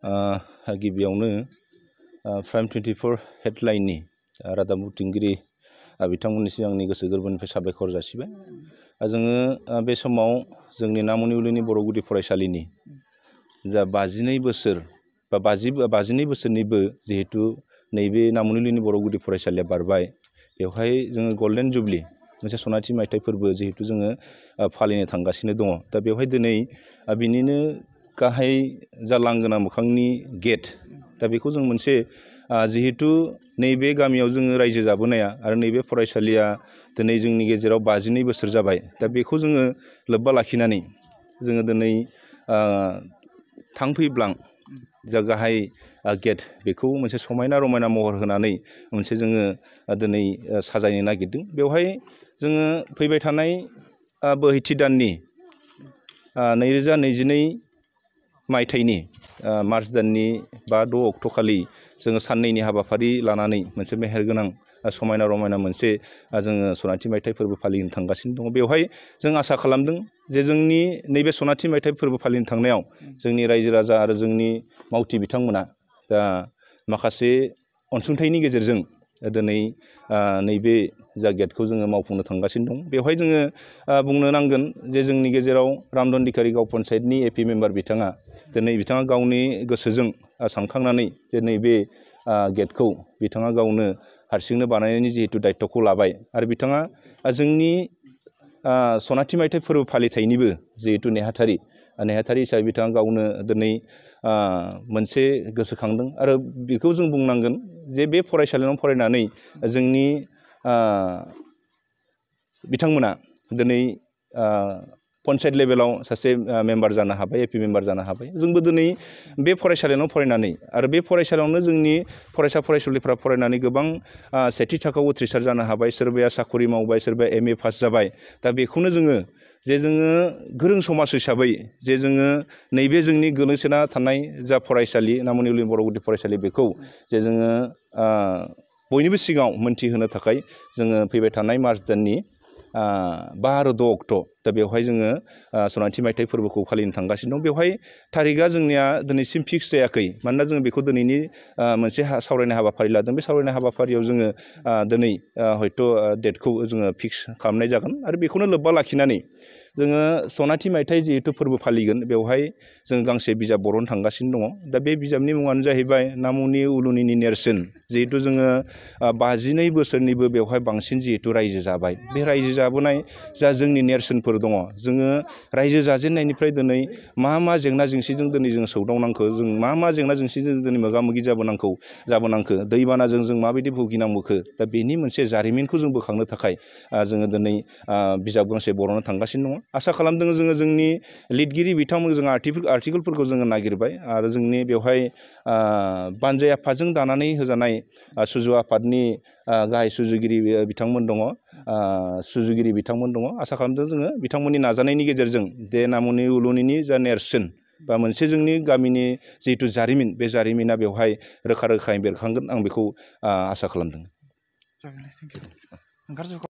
गिबियावनो प्राइम 24 हेडलाइननि रादाब बुथुमगिरि बिथांमोननिसिम आंनि गोसो गोरबोनिफ्राय साबायखर जासिबाय। जोङो बे समाव जोंनि नामनि उलुनि बर' गुदि फरायसालिनि जा 52 बोसोर बा 52 बोसोरनिबो जिहेतु नैबे नामनि उलुनि बर' गुदि फरायसालिया बारबाय, बेवहाय जोङो गल्डेन जुबलि मोनसे सनाथि मायथाइ फोरबो जिहेतु जोङो फालिनो थांगासिनो दङ। दा बेवहाय दिनै बिनिनो गाहाय जा लांगोना मोखांनि गेट, दा बेखौ जों मोनसे जिहेतु नैबे गामियाव जोङो रायजो जाबोनाया आरो नैबे फरायसालिया दिनै जोंनि गेजेराव 52 बोसोर जाबाय। दा बेखौ जोङो लोब्बा लाखिनानै जोङो दिनै थांफैब्लां जा गाहाय गेट, बेखौ मोनसे समायना रमायना महर होनानै मोनसे जोङो दिनै साजायनो नागिरदों। बेवहाय जोङो फैबाय थानाय बोहैथि दाननि 2022 मायथाइनि मार्च दाननि 5-6 अक्ट' खालि जोङो साननैनि हाबाफारि लानानै मोनसे मेहेरगोनां समायना रमायना मोनसे जोङो सनाथि मायथाइ फोरबो फालिनो थांगासिनो दङ। बेवहाय जों आसा खालामदों जे जोंनि नैबे सनाथि मायथाइ फोरबो फालिनो थांनायाव जोंनि रायजो राजा आरो जोंनि मावथि बिथांमोना दा माखासे अनसुंथाइनि गेजेरजों दिनै नैबे जा गेटखौ जोङो मावफुंनो थांगासिनो दं। बेवहाय जोङो बुंनो नांगोन जे जोंनि गेजेराव रामदनदिखारि गाव पन्सायतनि AP मेम्बार बिथाङा दिनै बिथाङा गावनि गोसोजों सानखांनानै जे नैबे गेटखौ बिथाङा गावनो हारसिंनो बानायनायनि जिहेतु दायथ'खौ लाबाय आरो बिथाङा जोंनि सनाथि मायथाइ फोरबो फालिथायनिबो जिहेतु नेहाथारि हिसाबै बिथाङा गावनो दिनै मोनसे गोसोखांदों। आरो बेखौ जों बुंनांगोन जे बे फरायसालियाव फरायनानै जोंनि बिथांमोना दिनै पन्सायत लेभेलाव सासे मेम्बार जानो हाबाय, AP मेम्बार जानो हाबाय। जोंबो दिनै बे फरायसालियावनो फरायनानै आरो बे फरायसालियावनो जोंनि फरायसा फरायसुलिफ्रा फरायनानै गोबां सेथि थाखोआव उथ्रिसार जानो हाबाय, सोरबाया साखरि मावबाय, सोरबाया MA पास जाबाय। दा बेखौनो जोङो गोरों समाज हिसाबै जे जोङो नैबे जोंनि गोलैसोना थानाय जा फरायसालि नामनि उलुनि बर' गुदि फरायसालि, बेखौ जे जोङो बयनिबो सिगाङाव मोनथिहोनो थाखाय जोङो फैबाय थानाय मार्च दाननि 5 आरो 6 अक्ट', दा बेवहाय जोङो सनाथि मायथाइ फोरबोखौ फालिनो थांगासिनो दं। बेवहाय थारिखआ जोंनिया दिनैसिम फिक्स जायाखै, मानोना जोङो बेखौ दिनैनि मोनसे सावरायनाय हाबाफारि लादों। बे सावरायनाय हाबाफारियाव जोङो दिनै हयथ' डेटखौ जोङो फिक्स खालामनाय जागोन। आरो बेखौनो लोब्बा लाखिनानै जोङो सनाथि मायथाइ जिहेतु फोरबो फालिगोन, बेवहाय जों गांसे बिजाब बर'नो थांगासिनो दङ। दा बे बिजाबनि मुङानो जाहैबाय नामनि उलुनिनि नेरसोन। जिहेतु जोङो 52 बोसोरनिबो बेवहाय बांसिन जिहेतु रायजो जाबाय, बे रायजो जाबोनाय जा जोंनि नेरसोनफोर दङ, जोङो रायजो जाजेननायनिफ्राय दिनै मा जेंना जेंसिजों दिनै जों सौदावनांखो, जों मा जेंना जेंसिजों दिनै मोगा मोगि जाबोनांखो, दैबानाजों जों माबायदि भुगिनांबोखो, दा बेनि मोनसे जारिमिनखौ जों बोखांनो थाखाय जोङो दिनै बिजाब गांसे बर'नो थांगासिनो दङ। आसा खालामदों जोङो जोंनि लिरगिरि बिथांमोन, जों आर्टिकेलफोरखौ जोङो नागिरबाय आरो जोंनि बेवहाय बानजाय आफादजों दानानै होजानाय सुजु आफादनि गाहाय सुजुगिरि बिथांमोन दङ, आसा खालामदों जोङो बिथांमोननि नाजानायनि गेजेरजों बे नामनि उलुनिनि जा नेरसोन बा मोनसे जोंनि गामिनि जिहेतु जारिमिन, बे जारिमिना बेवहाय रोखा रोखायै बेरखांगोन, आं बेखौ आसा खालामदों।